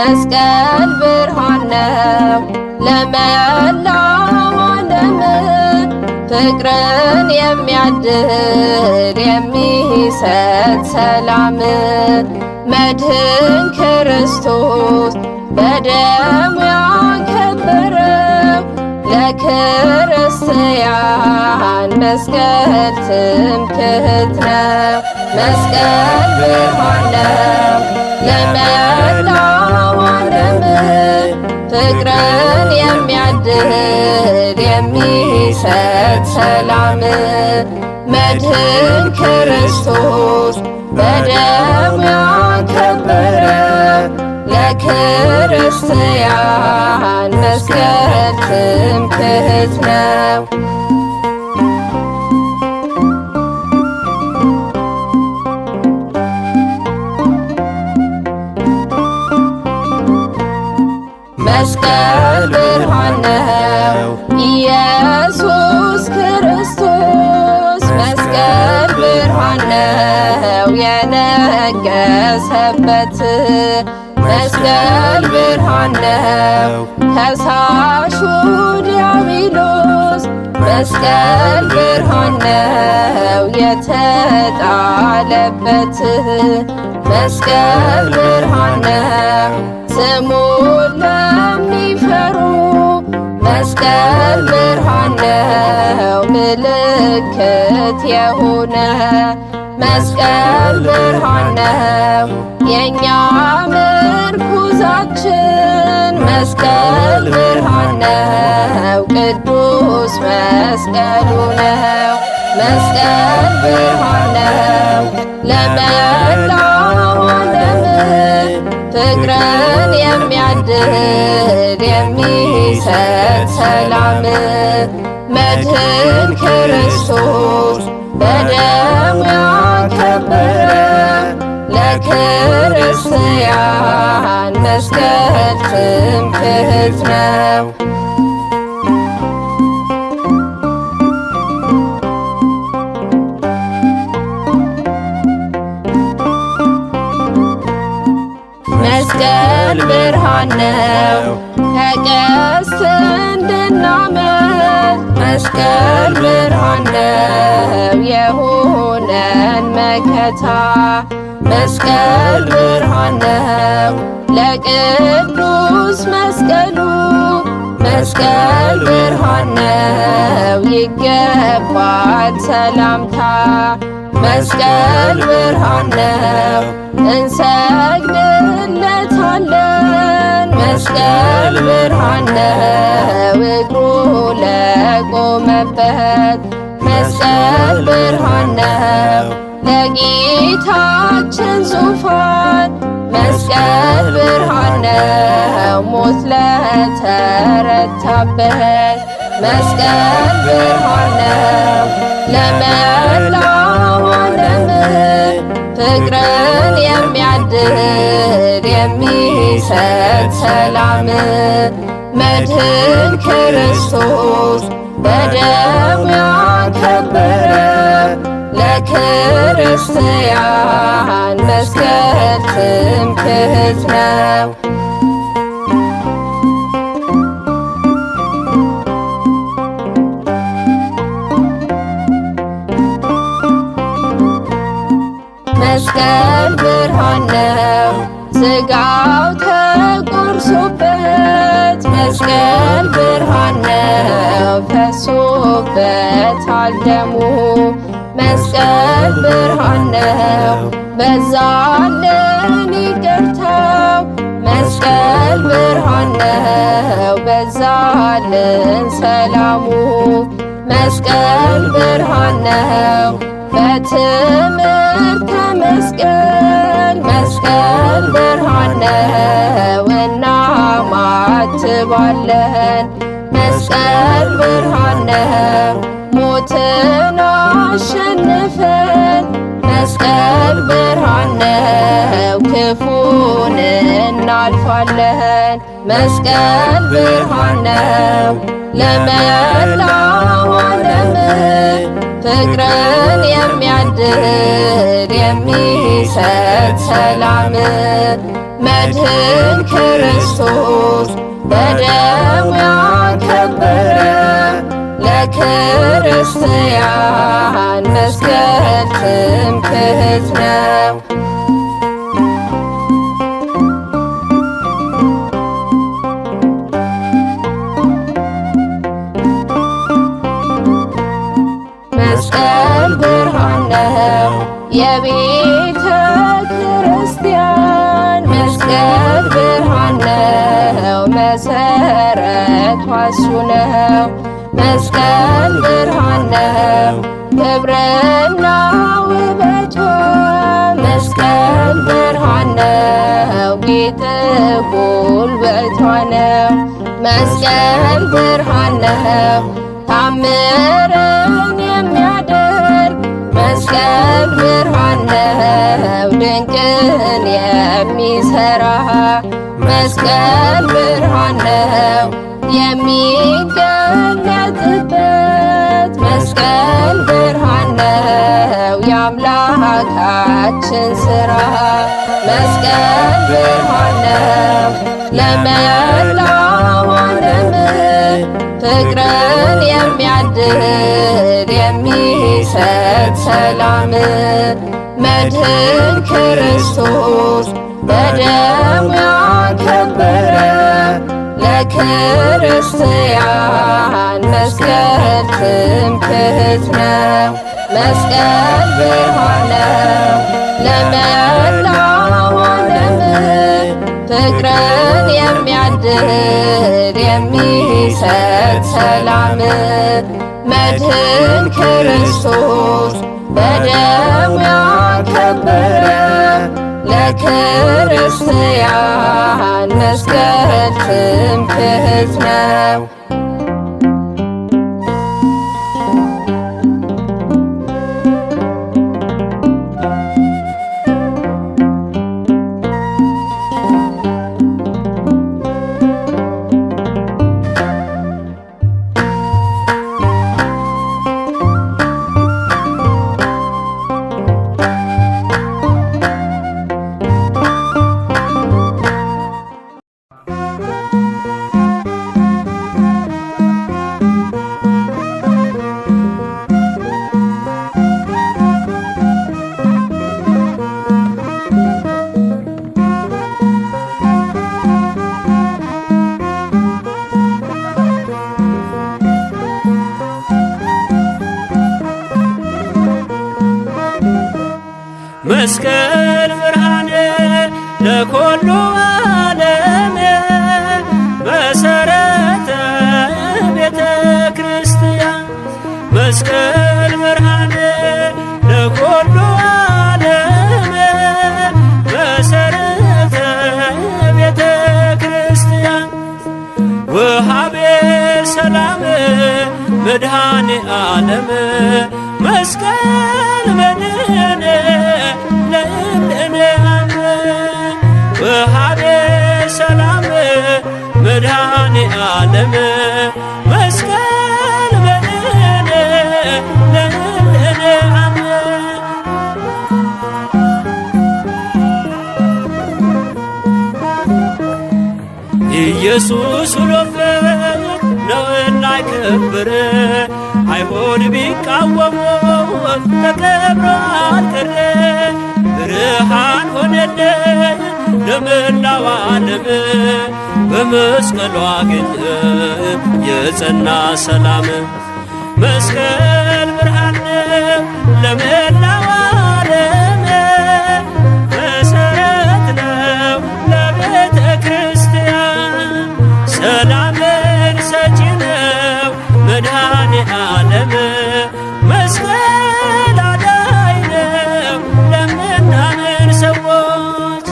መስቀል ብርሃን ነው ለመላው ዓለም ፍቅርን የሚያድል የሚሰጥ ሰላም መድህን ክርስቶስ በደሙ ያከበረው ለክርስቲያን መስቀል ትምክህት ነው። መስቀል ብርሃን ነው ለመላው ዓለም ፍቅርን የሚያድል የሚሰጥ ሰላም መድህን ክርስቶስ በደሙ ያከበረ ለክርስቲያን መስቀል ትምክህት ነው። መስቀል ብርሃን ነው ኢየሱስ ክርስቶስ መስቀል ብርሃን ነው የነገሰበት መስቀል ብርሃን ነው ከሳሹ ዲያብሎስ መስቀል ብርሃን ነው የተጣለበት መስቀል ብርሃን ነው ስሙን ለሚፈሩ መስቀል ብርሃን ነው ምልክት የሆነ መስቀል ብርሃን ነው የእኛ ምርኩዛችን መስቀል ብርሃን ነው ቅዱስ መስቀሉ ነው መስቀል ብርሃን ነው ለመላው ዓለም ፍቅርን የሚያድል የሚሰጥ ሰላም መድህን ክርስቶስ በደሙ ያከበረ ለክርስቲያን መስቀል ትምክህት ነው። መስቀል ብርሃን ነው ከቀስት እንድናመልጥ መስቀል ብርሃን ነው የሆነን መከታ መስቀል ብርሃን ነው ለቅዱስ መስቀሉ መስቀል ብርሃን ነው ይገባል ሰላምታ መስቀል ብርሃን ነው እንሰግድለታለን መስቀል ብርሃን ነው እግሩ ለቆመበት መስቀል ብርሃን ነው ለጌታችን ዙፋን መስቀል ብርሃን ነው ሞት ለተረታበት መስቀል ብርሃን ነው ለመላው ዓለም ፍቅርን የሚያድል የሚሰጥ ሰላም መድህን ክርስቶስ በደሙ ያከበረ ለክርስቲያን መስቀል ትምክህት ነው። መስቀል ብርሃን ነው ሥጋው ተቆርሶበት መስቀል ብርሃን ነው ፈሶበታል ደሙ መስቀል ብርሃን ነው በዛልን ይቅርታው መስቀል ብርሃን ነው በዛልን ሰላሙ መስቀል ብርሃን ነው በትምህርተ መስቀል መስቀል ብርሃን ነው እናማትባለን መስቀል ብርሃን ነው ሞትን አሸንፈን መስቀል ብርሃን ነው ክፉን እናልፋለን መስቀል ብርሃን ነው ለመላው ዓለም ፍቅርን የሚያድል የሚሰጥ ሰላም መድህን ክርስቶስ በደሙ ያከበረ ለክርስቲያን መስቀል ትምክህት ነው። መስቀል ብርሃን ነው የቤተ ክርስቲያን መስቀል ብርሃን ነው መሰረቷ እሱ ነው። መስቀል ብርሃን ነው ክብርና ውበቷ መስቀል ብርሃን ነው ጌጥ ጉልበቷ ነው። መስቀል ብርሃን ነው ታምርን የሚያደርግ መስቀል ብርሃን ነው ድንቅን የሚሰራ መስቀል ብርሃን ነው የሚገለጥበት መስቀል ብርሃን ነው የአምላካችን ስራ መስቀል ብርሃን ነው ለመላው ዓለም ፍቅርን የሚያድል የሚሰጥ ሰላም መድህን ክርስቶስ በደሙ ያከበረ ለክርስቲያን መስቀል ትምክህት ነው። መስቀል ብርሃን ነው ለመላው ዓለም ፍቅርን የሚያድል የሚሰጥ ሰላም መድህን ክርስቶስ በደሙ ያከበረ ለክርስቲያን መስቀል ትምክህት ነው። መስቀል ብርሃን ለኩሉ ዓለም መሰረተ ቤተ ክርስቲያን መስቀል ብርሃን ለኩሉ ዓለም መሰረተ ቤተ ክርስቲያን ወሃቤ ሰላም መድኃኔ ዓለም መስቀል መድህን ለእምነ ወሃቤ ሰላም መድኃኔ ዓለም መስቀል መድህን ለእምነ ኢየሱስ ውሎበት ነውና ክብር አይሁድ ቢቃወሙት ተቀብሮ አልቀረ ብርሃን ሆነልን ለመላው ዓለም በመስቀሉ አገኘን የጸና ሰላም። መስቀል ብርሃን ነው ለመላው ዓለም መሰረት ነው ለቤተ ክርስቲያን ሰላምን ሰጪ ነው መድኃኔ ዓለም መስቀል አዳኝ ነው ለምናምን ሰዎች።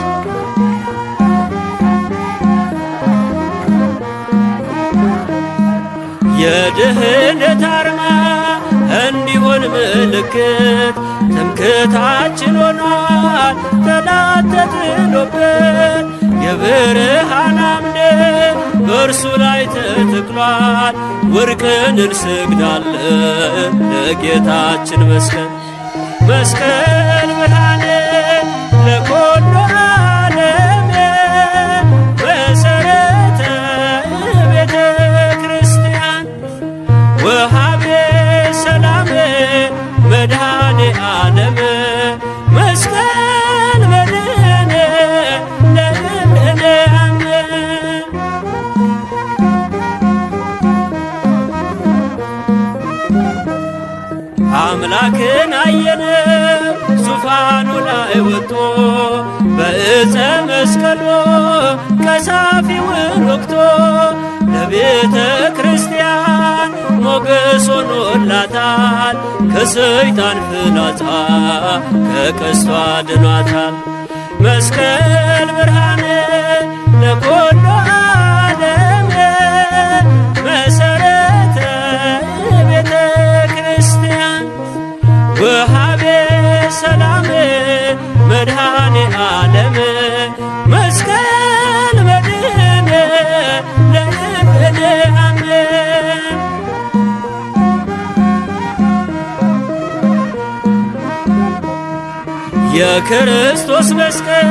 የድህነት አርማ እንዲሆን ምልክት ትምክህታችን ሆኗል ጠላት ተጥሎበት የብርሃን አምድ በእርሱ ላይ ተተክሏል። ወርቅን እንሰግዳለን ለጌታችን መስቀል መስቀል ብርሃን ለኩሉ ዓለም አምላክን አየነው ዙፋኑ ላይ ወጥቶ በዕፀ መስቀሉ ቀሳፊውን ወቅቶ ለቤተ ክርስቲያን ሞገስ ሆኖላታል። ከሰይጣን ፍላጻ ከቀስቱ አድኗታል። መስቀል ብርሃን ለኩሉ ዓለም መሰረተ ቤተ ክርስቲያን ወሃቤ ሰላም መድኃኔ ዓለም መስቀል መድህን ለምንአምን። የክርስቶስ መስቀል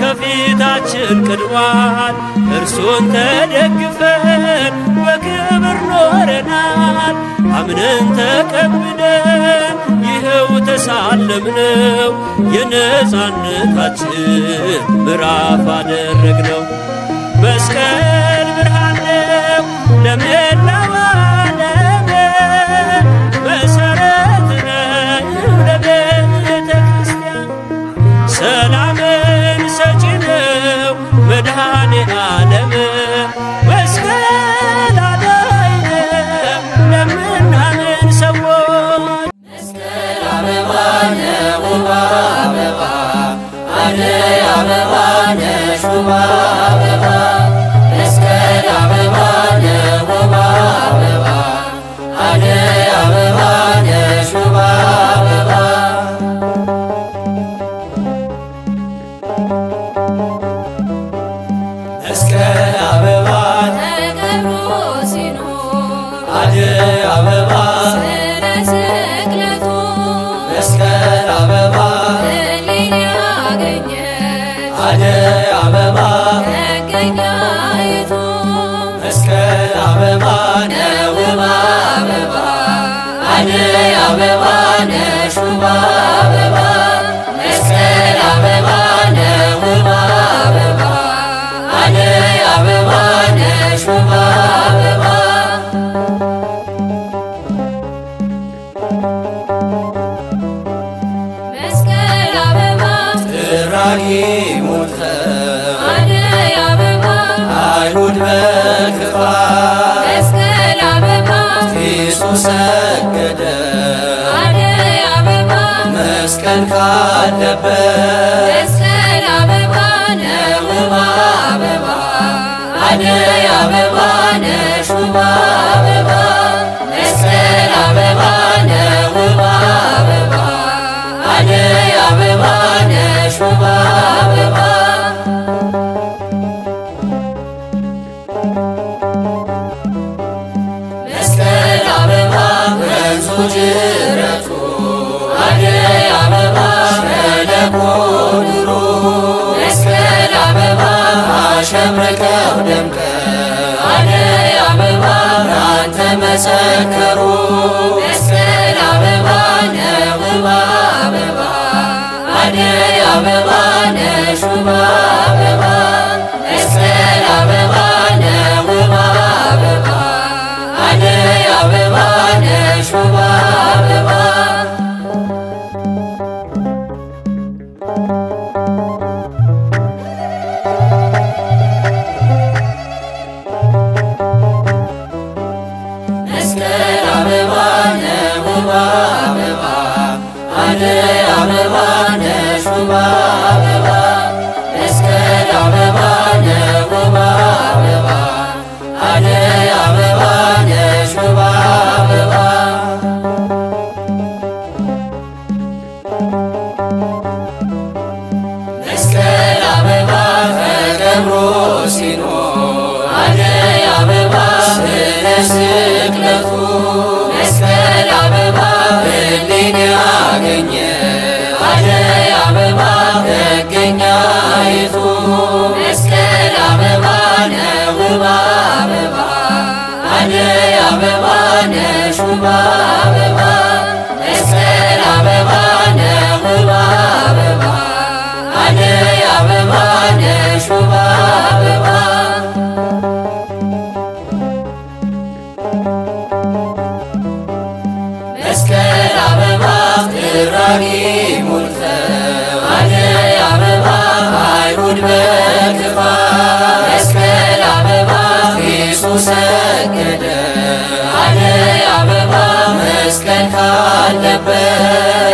ከፊታችን ቀድሟል። እርሱን ተደግፈን በክብር ኖረናል። አምነን ተቀብለን ይኸው ተሳለምነው። የነፃነታችን ምዕራፍ አደረግነው። መስቀል ብርሃን ነው ለመላው ዓለም መሰረት ነው ለቤተ ክርስቲያን ሰላምን ሰጪ ነው መድኃኔ ዓለም መስቀል አዳኝ ነው ለምናምን ሰዎች። መስቀል አበባ ነው ውብ አበባ አደይ አበባ ነሽ ውብ አበባ መስቀል አበባ ነው ውብ አበባ አደይ አበባ ነሽ ውብ አበባ። መስቀል አበባ ተከብሮ ሲኖር አደይ አበባ ስለ ስቅለቱ መስቀል አበባ ሕሊና ያገኘች አደይ አበባ መገኛይቱ መስቀል አበባ ነው ውብ አበባ አደይ አበባ ነሽ ውብ አበባ መስቀል አበባ ነው ውብ አበባ አደይ አበባ ነሽ ውብ አበባ። መስቀል አበባ ጥራጊ ሞልተው አደይ አበባ አይሁድ በክፋት መስቀል አበባ ፊሱ ሰገደ አደይ አበባ መስቀል ካለበት መስቀል አበባ ነው ውብ አበባ አደይ አበባ ነሽ ውብ አበባ መስቀል አበባ ነው ውብ አበባ አደይ አበባ ነሽ ውብ አበባ። መስቀል አበባ ወንዙ ጅረቱ አደይ አበባ ሸለቆ ዱሩ መስቀል አበባ አሸብርቀው ደምቀው አደይ አበባ ላንተ መሰከሩ መስቀል አበባ ነው ውብ አበባ አደይ አበባ ነሽ ውብ አበባ መስቀል አበባ ነው ውብ አበባ አደይ አበባ ነሽ ውብ አበባ። መስቀል አበባ ነው ውብ አበባ አደይ አበባ ነሽ ውብ አበባ መስቀል አበባ ነው ውብ አበባ አደይ አበባ ነሽ ውብ አበባ። መስቀል አበባ ተከብሮ ሲኖር አደይ አበባ ስለ ስቅለቱ መስቀል አበባ ሕሊና ያገኘ አደይ አበባ መገኛይቱ መስቀል አበባ ነው ውብ አበባ አደይ አበባ ነሽ ውብ አበባ መስቀል አበባ ነው ውብ አበባ አደይ አበባ ነሽ ውብ አበባ። መስቀል አበባ ርኅራኄ ሞልተው አደይ አበባ አይሁድ በክፋት መስቀል አበባ ቄሱ ሰገደ አደይ አበባ መስቀል ካለበት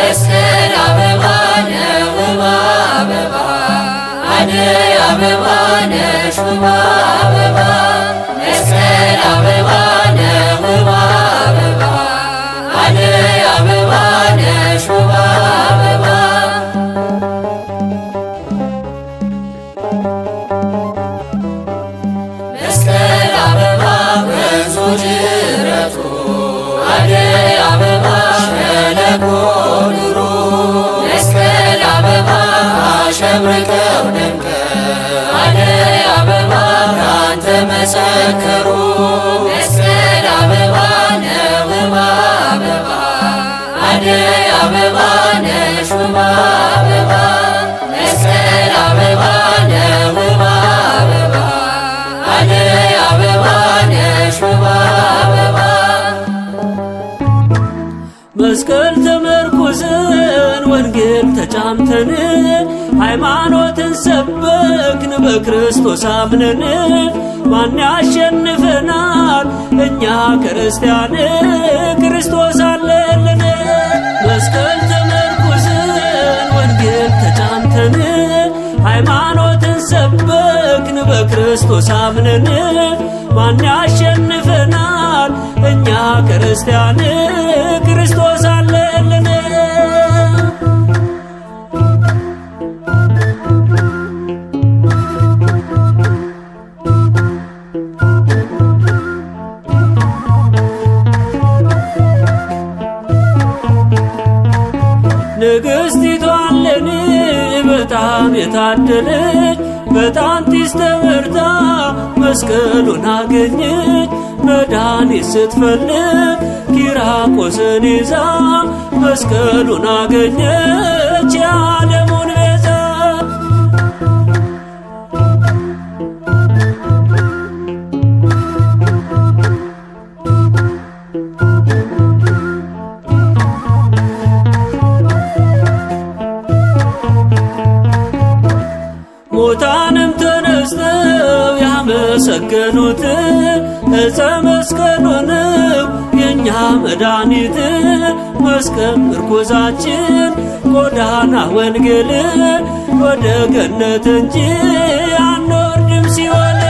መስቀል አበባ ነው ውብ አበባ አደይ አበባ ነሽ ውብ አበባ መስቀል አበባ ነው ውብ አበባ አደይ አበባ ነሽ ውብ አበባ። መስቀል አበባ ወንዙ ጅረቱ አደይ አበባ ሸለቆ ዱሩ መስቀል አበባ አሸብርቀው ደምቀው አደይ አበባ ላንተ መሰከሩ መስቀል አበባ ነው ውብ አበባ አደይ አበባ ነሽ ውብ አበባ መስቀል አበባ ነው ውብ አበባ አደይ አበባ ነሽ ውብ አበባ። መስቀል ተመርኩዘን ወንጌል ተጫምተን ሃይማኖትን ሰበክን በክርስቶስ አምነን። ማን ያሸንፈናል? እኛ ክርስቲያን ክርስቶስ አለልን። መስቀል ተመርኩዘን ወንጌል ተጫምተን ሃይማኖትን ሰበክን በክርስቶስ አምነን። ማን ያሸንፈናል? እኛ ክርስቲያን ክርስቶስ አለልን። ንግሥቲቱ አለን በጣም የታደለች በጣንቲስ ተመርታ መስቀሉን አገኘች። መድኃኒት ስትፈልግ ኪራቆስን ይዛ መስቀሉን አገኘች የዓለሙን ቤዛ። ሙታንም ተነስተው ያመሰገኑት ዕፀ መስቀሉንም የእኛ መድኃኒት። መስቀል ምርኩዛችን ጎዳና ወንጌል ወደ ገነት እንጂ አንወርድም ሲኦል።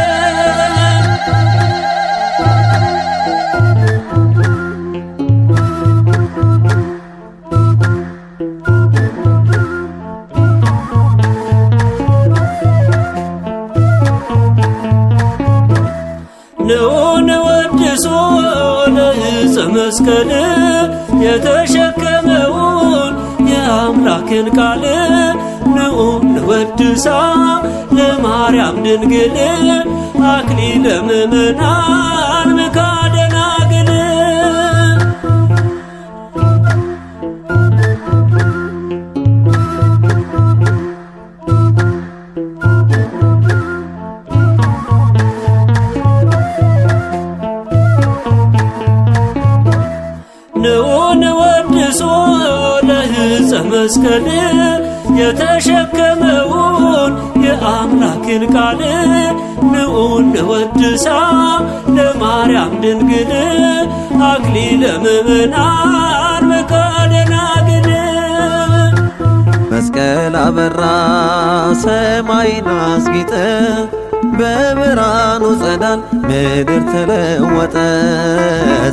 ንዑ ንወድሶ ለዕፀ መስቀል የተሸከመውን የአምላክን ቃል። ንዑ ንወድሳ ለማርያም ድንግል አክሊለ ምእመናን ምካደናግል። ንዑ ንወድሶ ለዕፀ መስቀል የተሸከመውን የአምላክን ቃል። ንዑ ንወድሳ ለማርያም ድንግል አክሊለ ምእመናን መካደናግል። መስቀል አበራ ሰማይን አስጌጠ፣ በብርሃኑ ጸዳል ምድር ተለወጠ።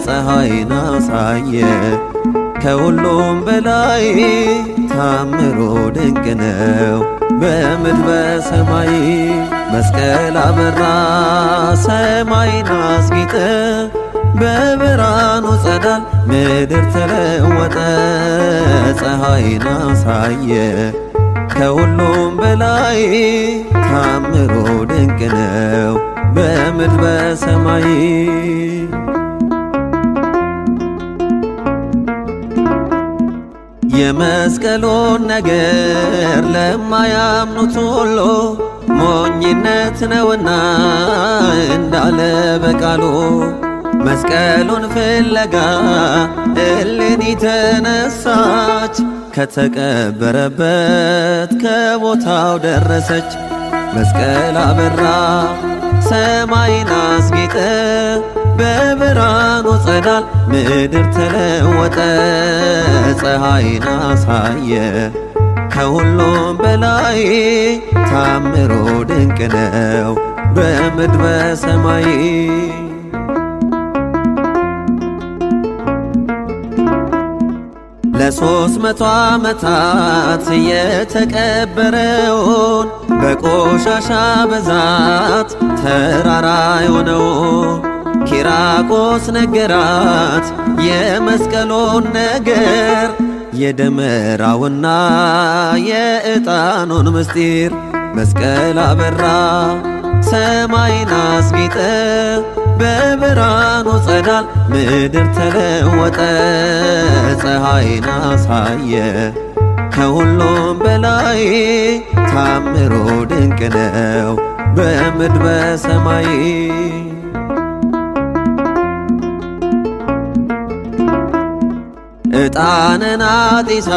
ፀሐይን አሳየ ከሁሉም በላይ፣ ታምሮ ድንቅ ነው በምድር በሰማይ። መስቀል አበራ ሰማይን አስጌጠ፣ በብርሃኑ ጸዳል ምድር ተለወጠ። ፀሐይን አሳየ ከሁሉም በላይ፣ ታምሮ ድንቅ ነው በምድር በሰማይ። የመስቀሉን ነገር ለማያምኑት ሁሉ ሞኝነት ነውና እንዳለ በቃሉ፣ መስቀሉን ፍለጋ እሌኒ ተነሳች፣ ከተቀበረበት ከቦታው ደረሰች። መስቀል አበራ ሰማይን አስጌጠ በብርሃኑ ጸዳል ምድር ተለወጠ። ፀሐይን አሳየ ከሁሉም በላይ ታምሮ ድንቅ ነው በምድር በሰማይ። ለ300 ዓመታት የተቀበረውን በቆሻሻ ብዛት ተራራ የሆነውን ኪራቆስ ነገራት የመስቀሉን ነገር የደመራውና የዕጣኑን ምስጢር። መስቀል አበራ ሰማይን አስጌጠ በብርሃኑ ጸዳል ምድር ተለወጠ። ፀሐይን አሳየ ከሁሉም በላይ ታምሮ ድንቅ ነው በምድር በሰማይ። ዕጣንን አጢሳ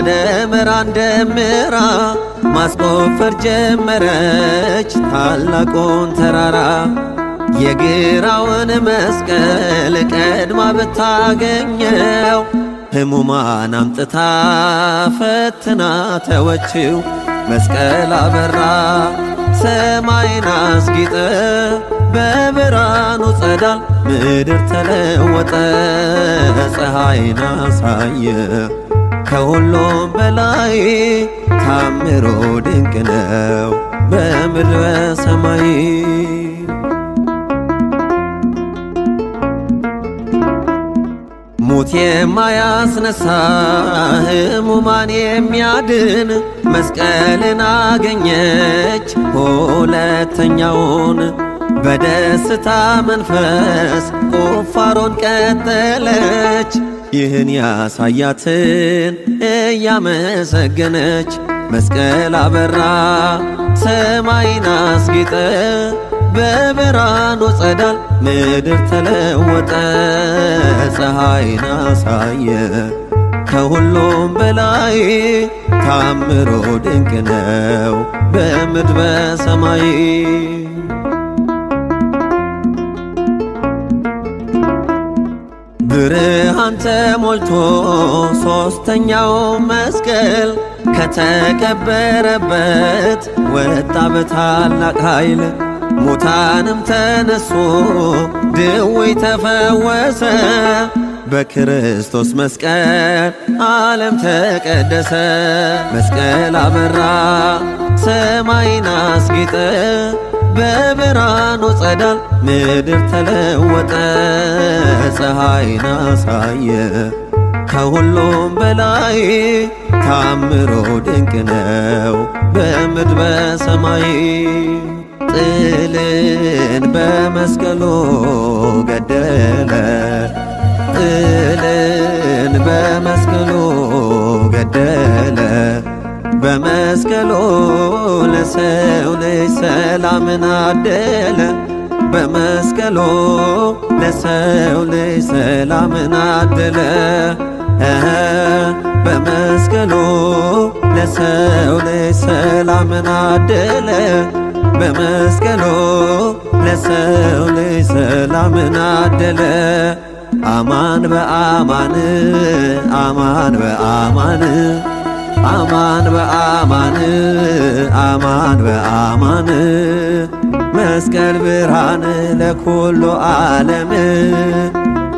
ደመራን ደምራ ማስቆፈር ጀመረች ታላቁን ተራራ። የግራውን መስቀል ቀድማ ብታገኘው ሕሙማን አምጥታ ፈትና ተወችው። መስቀል አበራ ሰማይን አስጌጠ በብርሃኑ ጸዳል ምድር ተለወጠ። ፀሐይን አሳየ ከሁሉም በላይ ታምሮ ድንቅ ነው በምድር በሰማይ። ሙት የማያስነሳ ሕሙማን የሚያድን መስቀልን አገኘች ሁለተኛውን። በደስታ መንፈስ ቁፋሮን ቀጠለች ይህን ያሳያትን እያመሰገነች። መስቀል አበራ ሰማይን አስጌጠ በብርሃኑ ጸዳል ምድር ተለወጠ። ፀሐይን አሳየ ከሁሉም በላይ ታምሮ ድንቅ ነው በምድር በሰማይ። ብርሃን ተሞልቶ ሦስተኛው መስቀል ከተቀበረበት ወጣ በታላቅ ኃይል። ሙታንም ተነሱ ድውይ ተፈወሰ በክርስቶስ መስቀል ዓለም ተቀደሰ። መስቀል አበራ ሰማይን አስጌጠ በብርሃኑ ጸዳል ምድር ተለወጠ። ፀሐይን አሳየ ከሁሉም በላይ ታምሮ ድንቅ ነው በምድር በሰማይ። ጥልን በመስቀሉ ገደለ ጥልን በመስቀሉ ገደለ በመስቀሉ ለሰው ልጅ ሰላምን አደለ በመስቀሉ ለሰው ልጅ ሰላምን አደለ በመስቀሉ ለሰው ልጅ ሰላምን አደለ በመስቀሉ ለሰው ልጅ ሰላምን አደለ። አማን በአማን አማን በአማን አማን በአማን አማን በአማን መስቀል ብርሃን ለኩሉ ዓለም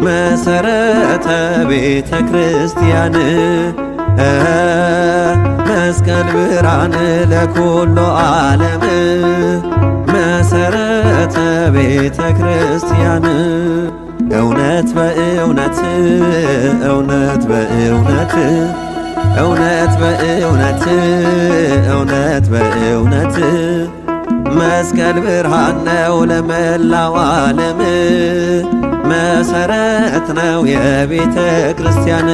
መሰረተ ቤተ ክርስቲያን መስቀል ብርሃን ለኩሉ ዓለም መሰረተ ቤተ ክርስቲያን። እውነት በእውነት እውነት በእውነት እውነት በእውነት እውነት በእውነት መስቀል ብርሃን ነው ለመላው ዓለም መሰረት ነው የቤተ ክርስቲያን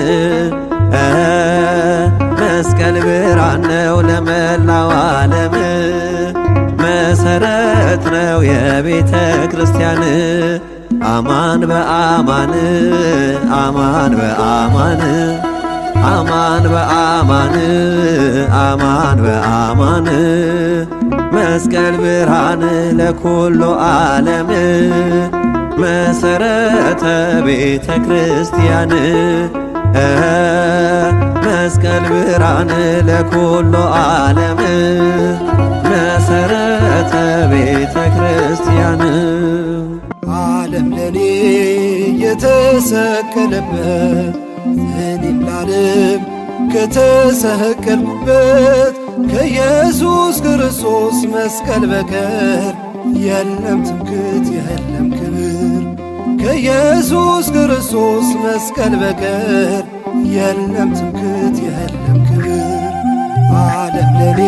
መስቀል ብርሃን ነው ለመላው ዓለም መሰረት ነው የቤተ ክርስቲያን። አማን በአማን አማን በአማን አማን በአማን አማን በአማን መስቀል ብርሃን ለኩሉ ዓለም መሰረተ ቤተ ክርስቲያን መስቀል ብርሃን ለኩሉ ዓለም መሰረተ ቤተ ክርስቲያን። ዓለም ለኔ የተሰቀለበት፣ እኔም ለዓለም ከተሰቀልኩበት ከኢየሱስ ክርስቶስ መስቀል በቀር የለም ትምክት የለም ክብር። ከኢየሱስ ክርስቶስ መስቀል በቀር የለም ትምክት የለም ክብር። ዓለም ለኔ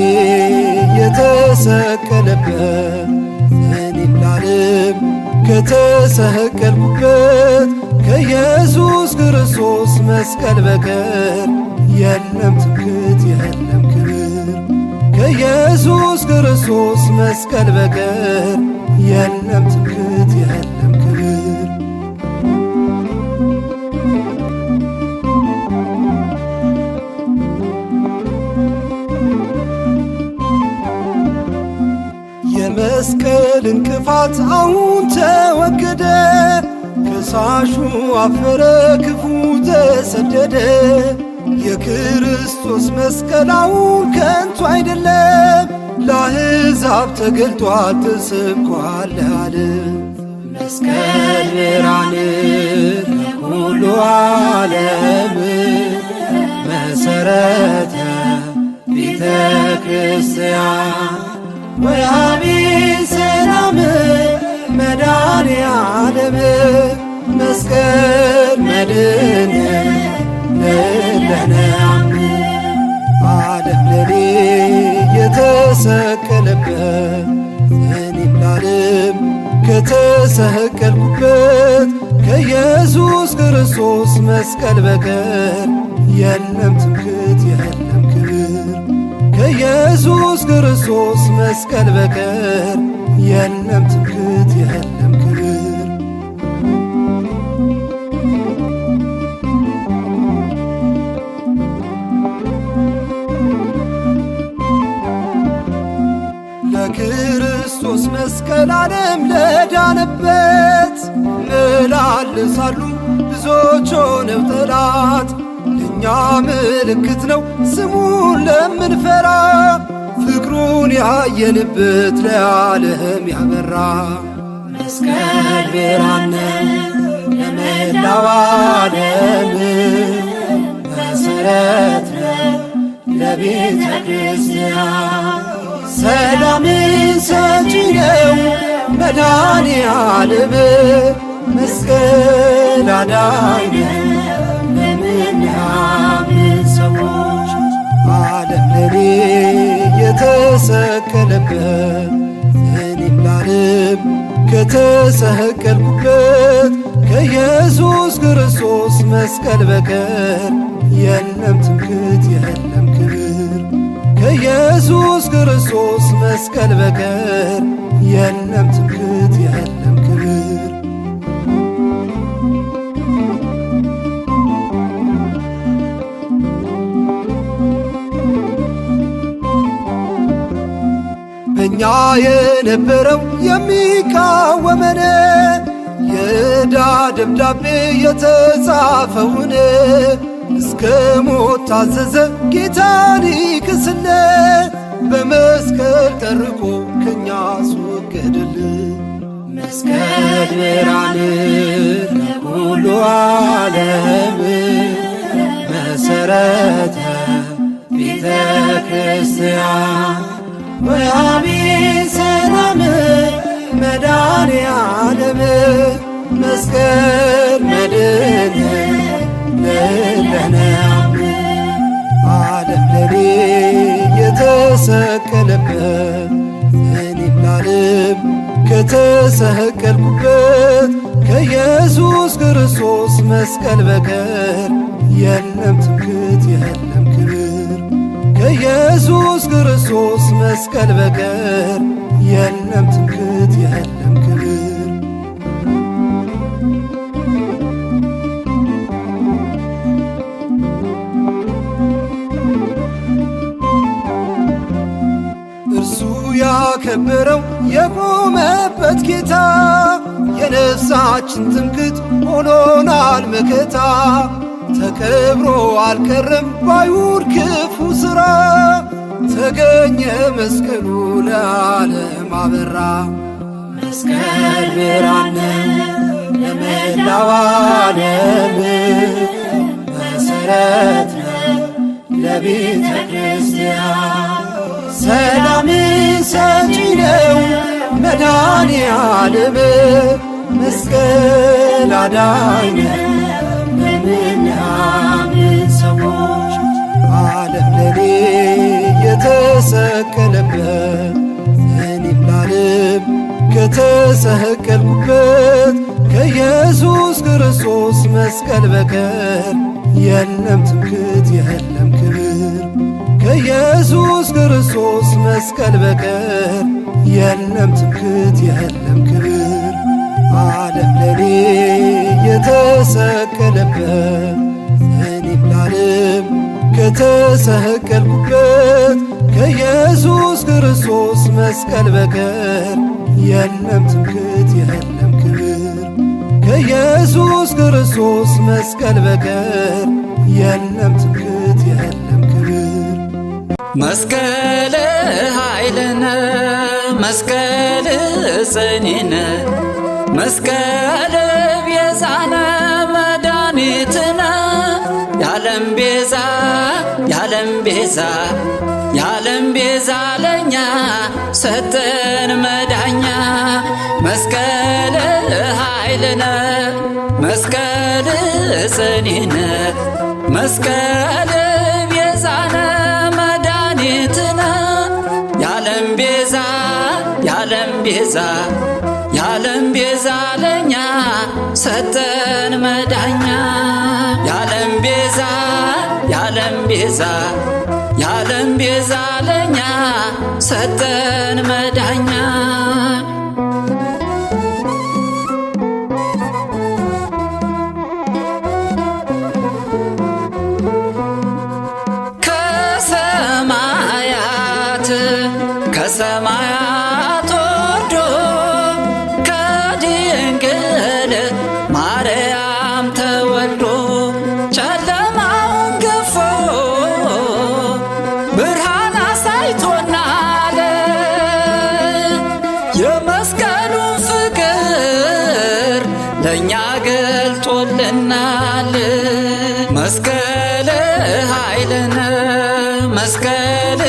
የተሰቀለበት፣ እኔም ለዓለም ከተሰቀልኩበት ከኢየሱስ ክርስቶስ መስቀል በቀር የለም ትምክት የለም ክብር። ከኢየሱስ ክርስቶስ መስቀል በቀር የለም ትምክት የለም ክብር። የመስቀል እንቅፋት አሁን ተወገደ፣ ከሳሹ አፈረ፣ ክፉ ተሰደደ። የክርስቶስ መስቀል አሁን ከንቱ አይደለም፣ ለአሕዛብ ተገልጧል፣ ተሰብኳል ለዓለም። መስቀል ብርሃን ለኩሉ ዓለም መሰረተ ቤተ ክርስቲያን ወሃቢ ሰላም መድኃኔ ዓለም መስቀል መድን ለለነአምን። ዓለም ለኔ የተሰቀለበት፣ እኔም ለዓለም ከተሰቀልኩበት ከኢየሱስ ክርስቶስ መስቀል በቀር የለም ትምክት የለም ክብር። ከኢየሱስ ክርስቶስ መስቀል በቀር የለም ትምክት የለም ክብር። ለክርስቶስ መስቀል ዓለም ለዳነበት መላልሳሉ ብዙዎች ሆነው ጠላት። ለእኛ ምልክት ነው ስሙን ለምንፈራ፣ ፍቅሩን ያየንበት ለዓለም ያበራ። መስቀል ብርሃን ለመላው ዓለም መሰረት ነው ለቤተ ክርስቲያን። ሰላምን ሰጪ ነው መድኃኔ ዓለም መስቀል አዳኝ ነው ለምናምን ሰዎች። ዓለም ለኔ የተሰቀለበት፣ እኔም ለዓለም ከተሰቀልኩበት ከኢየሱስ ክርስቶስ መስቀል በቀር የለም ትምክት የለም ክብር። ከኢየሱስ ክርስቶስ መስቀል በቀር የለም ትምክት የለም ክብር። በእኛ የነበረው የሚቃወመን የዕዳ ደብዳቤ የተጻፈውን እስከ ሞት ታዘዘ ጌታን ይክስለ በመስቀል ጠርቆ ከኛ አስወገደልን። መስቀል ብርሃን ለኩሉ ዓለም መሰረተ ቤተ ክርስቲያን ወሃቢ ሰላም መድኃኔ ዓለም መስቀል መድን ለለነአምን። ዓለም ለኔ የተሰቀለበት፣ እኔም ለዓለም ከተሰቀልኩበት ከኢየሱስ ክርስቶስ መስቀል በቀር የለም ትምክት የለም ክብር። ከኢየሱስ ክርስቶስ መስቀል በቀር የለም ትምክት የለም ክብር። የከበረው የቆመበት ጌታ የነፍሳችን ትምክት ሆኖናል መከታ። ተከብሮ አልቀረም ባይሁድ ክፉ ሥራ ተገኘ መስቀሉ ለዓለም አበራ። መስቀል ብርሃን ለመላው ዓለም መሰረት ነው ለቤተ ክርስቲያን። ሰላም ሰጪ ነው መድኃኔ ዓለም መስቀል አዳኝ ነው ለምናምን ሰዎች። ዓለም ለኔ የተሰቀለበት እኔም ለዓለም ከተሰቀልኩበት ከኢየሱስ ክርስቶስ መስቀል በቀር የለም ትምክት የለም ክብር። ከኢየሱስ ክርስቶስ መስቀል በቀር የለም ትምክት የለም ክብር። ዓለም ለኔ የተሰቀለበት እኔም ለዓለም ከተሰቀልኩበት ከኢየሱስ ክርስቶስ መስቀል በቀር የለም ትምክት የለም ክብር። ከኢየሱስ ክርስቶስ መስቀል በቀር የለም ትምክት የለም ክብር። መስቀል ኃይልነ መስቀል ጽኒነ መስቀል ቤዛነ መድኃኒትነ የዓለም ቤዛ የዓለም ቤዛ የዓለም ቤዛ ለኛ ሰጠን መዳኛ። መስቀል ኃይልነ መስቀል ጽኒነ መስቀል ቤዛነ መድኃኒትነ የዓለም ቤዛ የዓለም ቤዛ የዓለም ቤዛ ለኛ ሰጠን መዳኛ። የዓለም ቤዛ የዓለም ቤዛ የዓለም ቤዛ ለኛ ሰጠን መዳኛ። ከሰማያት ከሰማያት ወርዶ ከድንግል ማርያም ተወልዶ ጨለማውን ገፎ ብርሃን አሳይቶናል። የመስቀሉን ፍቅር ለእኛ ገልጦልናል። መስቀል ኃይልነ መስቀል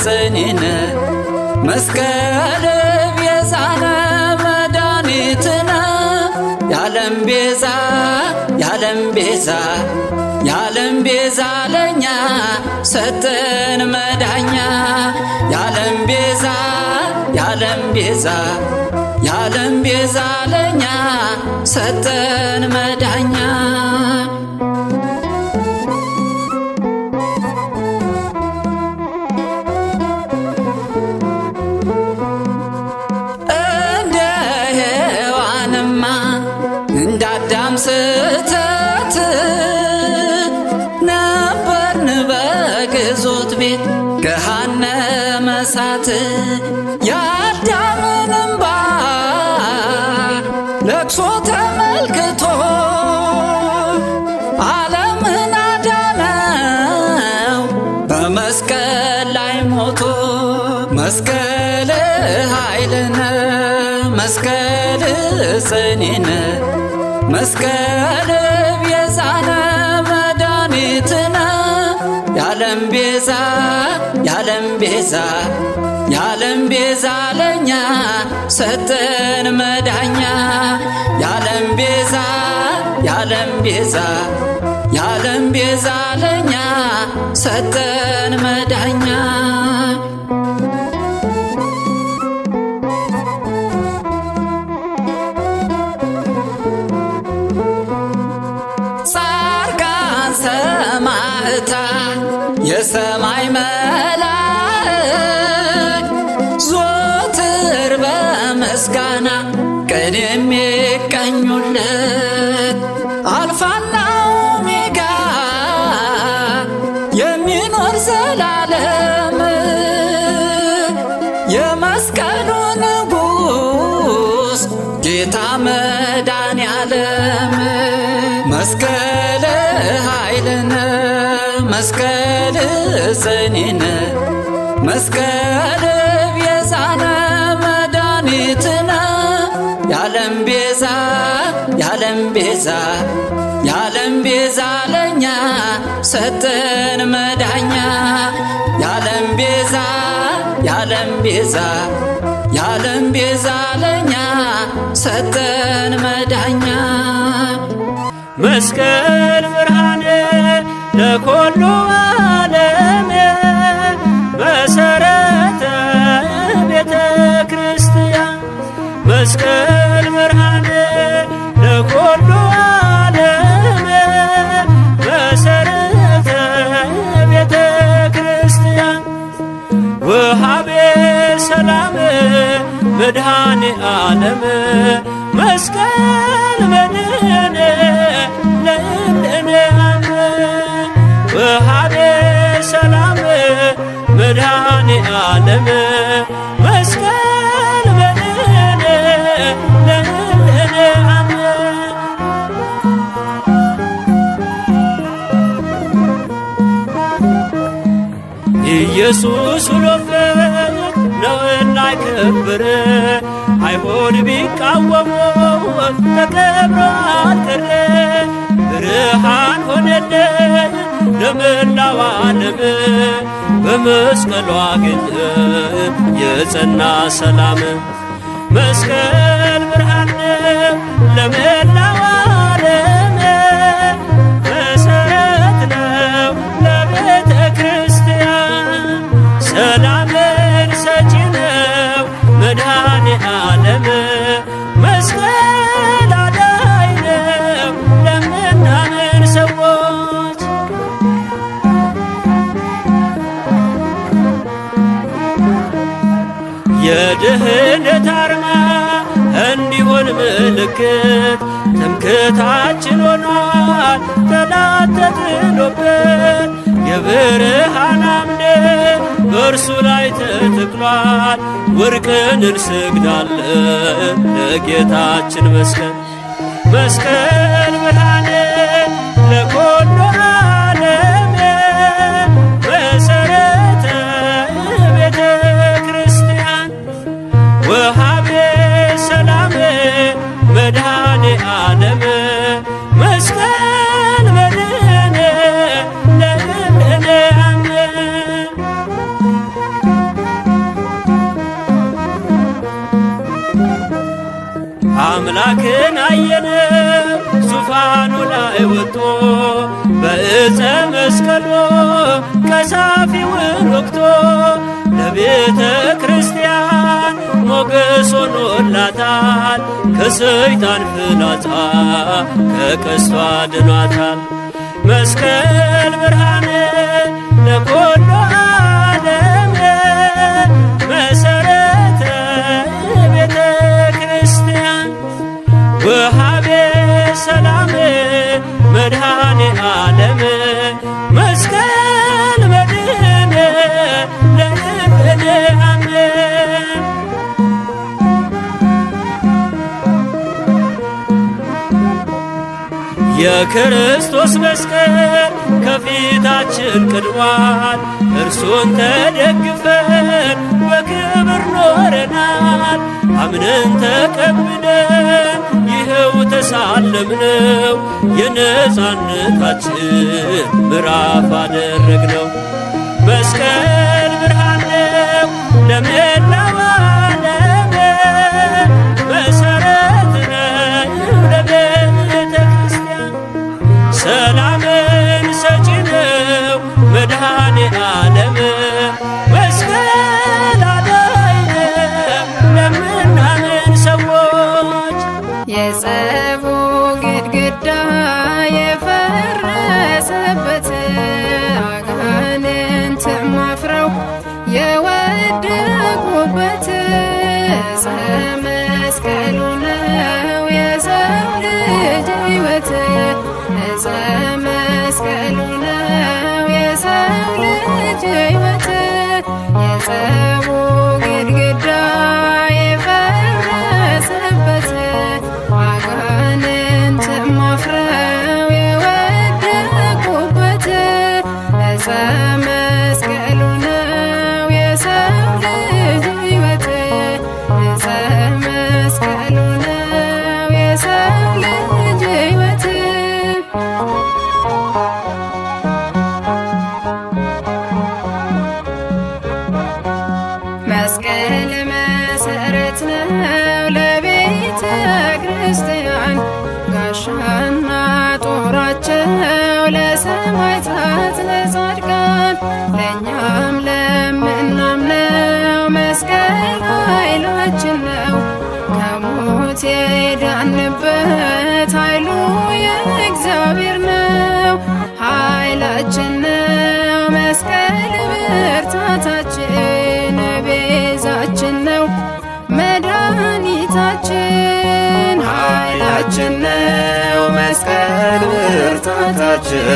ጽኒነ መስቀል ቤዛነ መድኃኒትነ የዓለም ቤዛ የዓለም ቤዛ የዓለም ቤዛ ለኛ ሰጠን መዳኛ። የዓለም ቤዛ የዓለም ቤዛ የዓለም ቤዛ ለኛ ሰጠን መዳኛ። እንደ ሔዋንማ እንደ አዳም ስህተት ነበርን በግዞት ቤት ገሃነመ እሳት። የአዳምን እምባ ለቅሶ ተመልክቶ ዓለምን አዳነው በመስቀል ላይ ሞቶ። መስቀል ኃይልነ መስቀል ጽኒነ መስቀል ቤዛነ መድኃኒትነ የዓለም ቤዛ የዓለም ቤዛ የዓለም ቤዛ ለኛ ሰጠን መዳኛ። የዓለም ቤዛ የዓለም ቤዛ የዓለም ቤዛ ለኛ ሰጠን መዳኛ። ጻድቃን ሰማዕታት የሰማይ መላእክት ዞትር በምስጋና ቅን የሚቀኙለት አልፋና ኦሜጋ የሚኖር ዘላለም የመስቀሉ መስቀል ኃይልነ መስቀል ጽኒነ መስቀል ቤዛነ መድኃኒትነ የዓለም ቤዛ የዓለም ቤዛ የዓለም ቤዛ ለኛ ሰጠን መዳኛ የዓለም ቤዛ የዓለም ቤዛ የዓለም ቤዛ ለኛ ሰጠን መዳኛ። መስቀል ብርሃን ለኩሉ ዓለም መሰረተ ቤተ ክርስቲያን። መስቀል ብርሃን ለኩሉ ዓለም መሰረተ ቤተ ክርስቲያን። ወሃቤ ሰላም መድኃኔ ዓለም መስቀል መድህን ለእምነ ወሃቤ ሰላም መድኃኔ ዓለም መስቀል መድህን ለእምነ። ኢየሱስ ውሎበት ነውና ክብር አይሁድ ቢቃወመው ተከብሮ አልቀረ። ብርሃን ሆነልን ለመላው ዓለም በመስቀሉ አገኘ የጸና ሰላም። መስቀል ብርሃን ነው ለመላው ዓለም መሰረት ነው ለቤተ ክርስቲያን። ሰላምን ሰጪ ነው መድኃኔ ዓለም መስቀል አዳኝ ነው ለምናምን ሰዎች። የድህነት አርማ እንዲሆን ምልክት ትምክህታችን ሆኗል ጠላት ተጥሎበት። የብርሃን አምድ በእርሱ ላይ ተተክሏል። ወርቅን እንሰግዳለን ለጌታችን መስቀል። መስቀል ብርሃን ለኩሉ ዓለም መሰረተ ቤተ ክርስቲያን። ወሃቤ ሰላም መድኃኔ ዓለም መስቀል መድህን ለእምነ። አምላክን አየነው ዙፋኑ ላይ ወጥቶ በዕፀ መስቀሉ ቀሳፊውን ወቅቶ። ለቤተ ክርስቲያን ሞገስ ሆኖላታል ከሰይጣን ፍላጻ ከቀስቷ ድኗታል። መስቀል ብርሃን ለኩሉ ዓለም መሰረተ ቤተ ክርስቲያን። ወሃቤ ሰላም መድኃኔ ዓለም መስቀል መድህን ለእምነ አምን። የክርስቶስ መስቀል ከፊታችን ቀድሟል። እርሱን ተደግፈን በክብር ኖረናል። አምነን ተቀብለን ይኸው ተሳለምነው። የነፃነታችን ምዕራፍ አደረግነው። መስቀል ብርሃን ነው ለመላው ዓለም መሰረት ነው ለቤተ ክርስቲያን። ሰላምን ሰጪ ነው መድኃኔ ዓለም መስቀል አዳኝ ነው ለምናምን ሰዎች። የጸቡ ግድግዳ የፈረሰበት አጋንንት አፍረው የወደቁበት ዕፀ መስቀሉ ነው የሰው ልጅ ሕይወት። ዕፀ መስቀሉ ነው የሰው ልጅ ሕይወት። የጸቡ ግድግዳ የፈረሰበት አጋንንት አፍረው ናቸው ለሰማዕታት ለጻድቃን፣ ለእኛም ለምናምነው መስቀል ኃይላችን ነው። ከሞት የዳንበት ኃይሉ የእግዚአብሔር ነው። ኃይላችን ነው መስቀል ብርታታችን፣ ቤዛችን ነው መድኃኒታችን። ኃይላችን ነው መስቀል ብርታታችን፣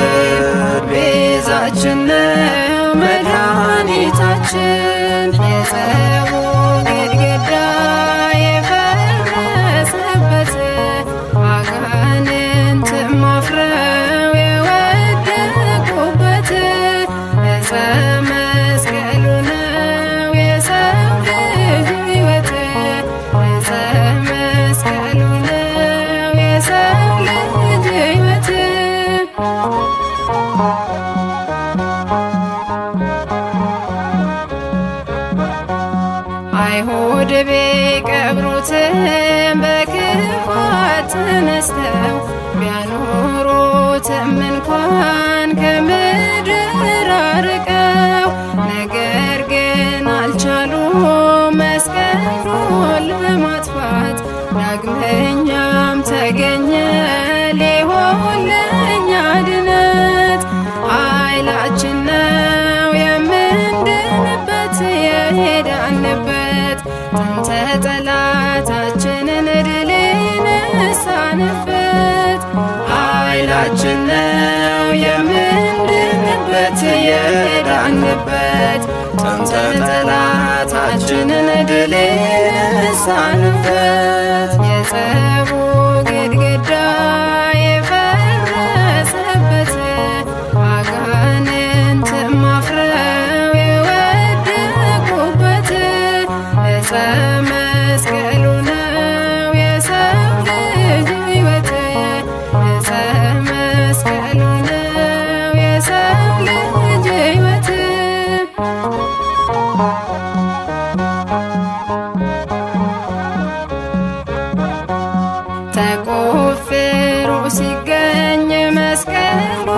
ቤዛችን ነው መድኃኒታችን። የጸቡ ግድግዳ የፈረሰበት፣ አጋንንትም አፍረው የወደቁበት፣ ዕፀ መስቀሉ ነው የሰው ልጅ ሕይወት። ዕፀ መስቀሉ ነው የሰው ልጅ ሕይወት። አይሁድ ቢቀብሩትም በክፋት ተነስተው፣ ቢያኖሩትም እንኳን ከምድር አርቀው፣ ነገር ግን አልቻሉም መስቀሉን ለማጥፋት። ዳግመኛም ተገኘ ሊሆን ለእኛ ድነት። ኃይላችን ነው የምንድንበት የሄዳንበት፣ ጥንተ ጠላታችንን ድል የነሳንበት። ኃይላችን ነው የምንድንበት የዳንበት፣ ጥንተ ጠላታችንን ድል የነሳንበት። የጸቡ ግድግዳ የፈረሰበት፣ አጋንንትም አፍረው የወደቁበት፣ ዕፀ መስቀሉ ነው የሰው ልጅ ሕይወት። ዕፀ መስቀሉ ነው የሰው ልጅ ሕይወት። ተቆፍሮ ሲገኝ መስቀሉ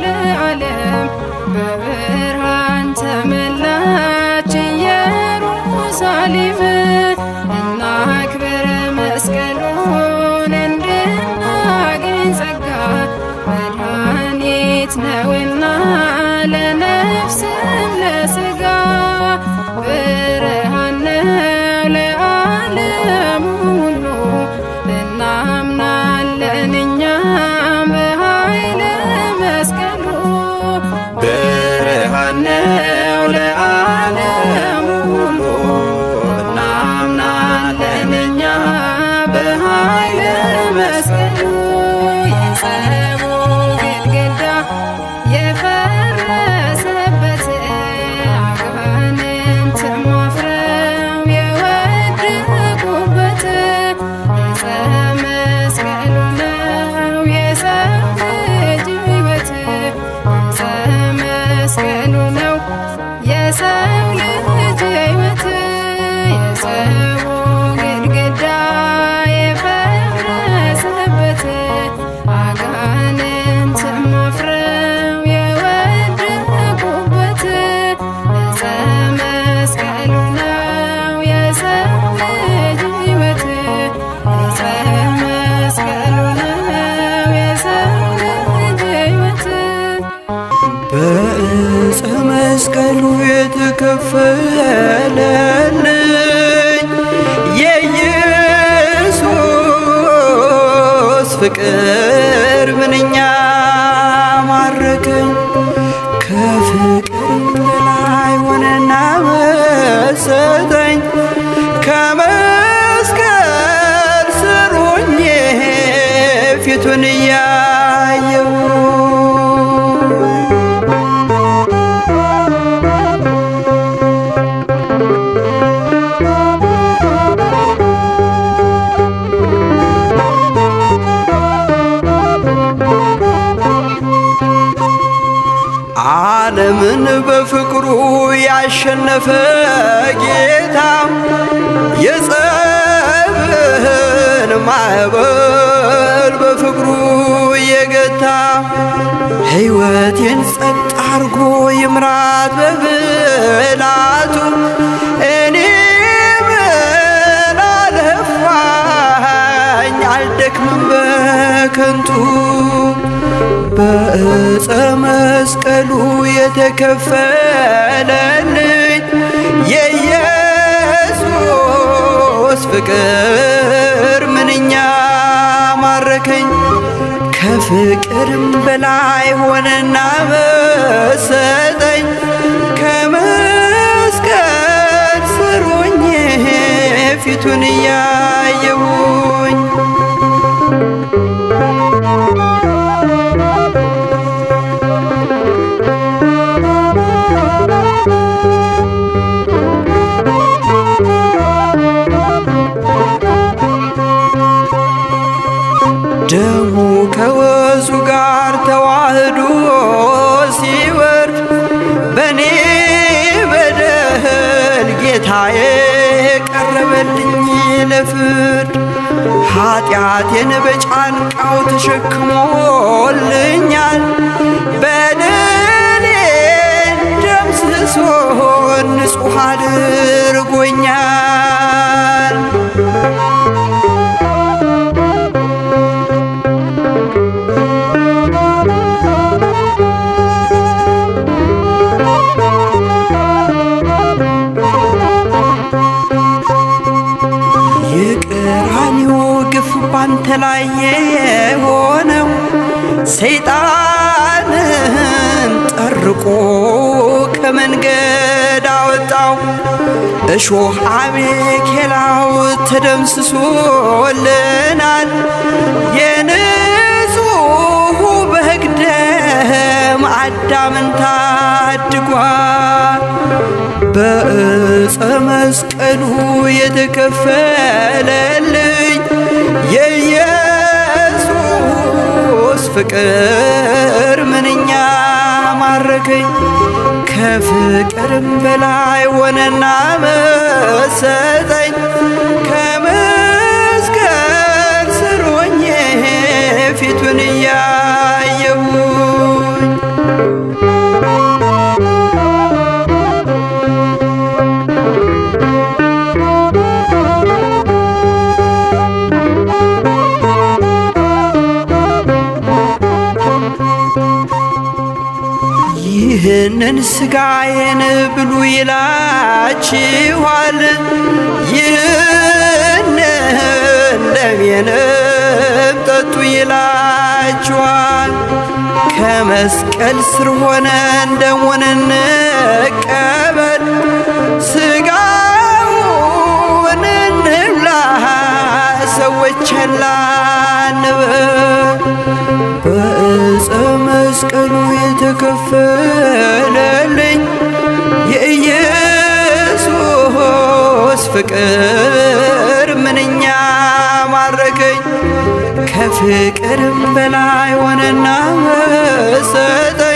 ለዓለም በብርሃን ተመላች ኢየሩሳሌም። እናክብር መስቀሉን እንድናገኝ ጸጋ፣ መድኃኒት ነውና ለነፍስም ለሥጋ። ብርሃን ነው ለዓለሙ ሁሉ፣ እናምናለን እኛም በኃይለ መስቀሉ። ብርሃን ነው ለዓለሙ ሁሉ፣ እናምናለን እኛ በኃይለ መስቀሉ። የጸቡ ግድግዳ የፈረሰበት፣ አጋንንትም አፍረው የወደቁበት፣ ዕፀ መስቀሉ ነው የሰው ልጅ ሕይወት። ዕፀ መስቀሉ ነው የሰው ልጅ ሕይወት። የጸቡ ግድግዳ የፈረሰበት፣ አጋንንትም አፍረው የወደቁበት፣ ዕፀ መስቀሉ ነው የሰው ልጅ ሕይወት። ዕፀ መስቀሉ ነው የሰው ልጅ ሕይወት። በዕፀ መስቀሉ የተከፈለልኝ የኢየሱስ ፍቅር ምንኛ ማረከኝ። ከፍቅር በላይ ሆነና መሰጠኝ፣ ከመስቀል ስር ሆኜ ፊቱን እያየሁ። ዓለምን በፍቅሩ ያሸነፈ ጌታ፣ የጸብን ማዕበል በፍቅሩ የገታ ሕይወቴን ጸጥ አርጎ ይምራት በብላቱ እኔ ምን አለፋኝ አልደክምም በከንቱ በዕፀ መስቀሉ የተከፈለልኝ የኢየሱስ ፍቅር ምንኛ ማረከኝ። ከፍቅርም በላይ ሆነና መሰጠኝ ከመስቀል ስር ሆኜ ፊቱን እያየሁኝ ደሙ ከወዙ ጋር ተዋህዶ ሲወርድ በኔ በደል ጌታዬ ቀረበልኝ ለፍርድ። ኃጢአቴን በጫንቃው ተሸክሞልኛል በደሌን ደምስሶ ንጹሕ አድርጎኛል። የቀራንዮ ግፍ ባንተ ላይ የሆነው ሰይጣንን ጠርቆ ከመንገድ አወጣው። እሾህ አሜኬላው ተደምስሶልናል። የንጹሑ በግ ደም አዳምን ታድጓል። በዕፀ መስቀሉ የተከፈለልኝ የኢየሱስ ፍቅር ምንኛ ማረከኝ። ከፍቅርም በላይ ሆነና መሰጠኝ ከመስቀል ስር ሆኜ ፊቱን እያየሁኝ ይህንን ሥጋዬን ብሉ ይላችኋል፣ ይህንን ደሜንም ጠጡ ይላችኋል። ከመስቀል ስር ሆነን ደሙን እንቀበል፣ ሥጋውን እንብላ፣ ሰዎች ቸል አንበል። በዕፀ መስቀሉ የተከፈለልኝ የኢየሱስ ፍቅር ምንኛ ማረከኝ። ከፍቅርም በላይ ሆነና መሰጠኝ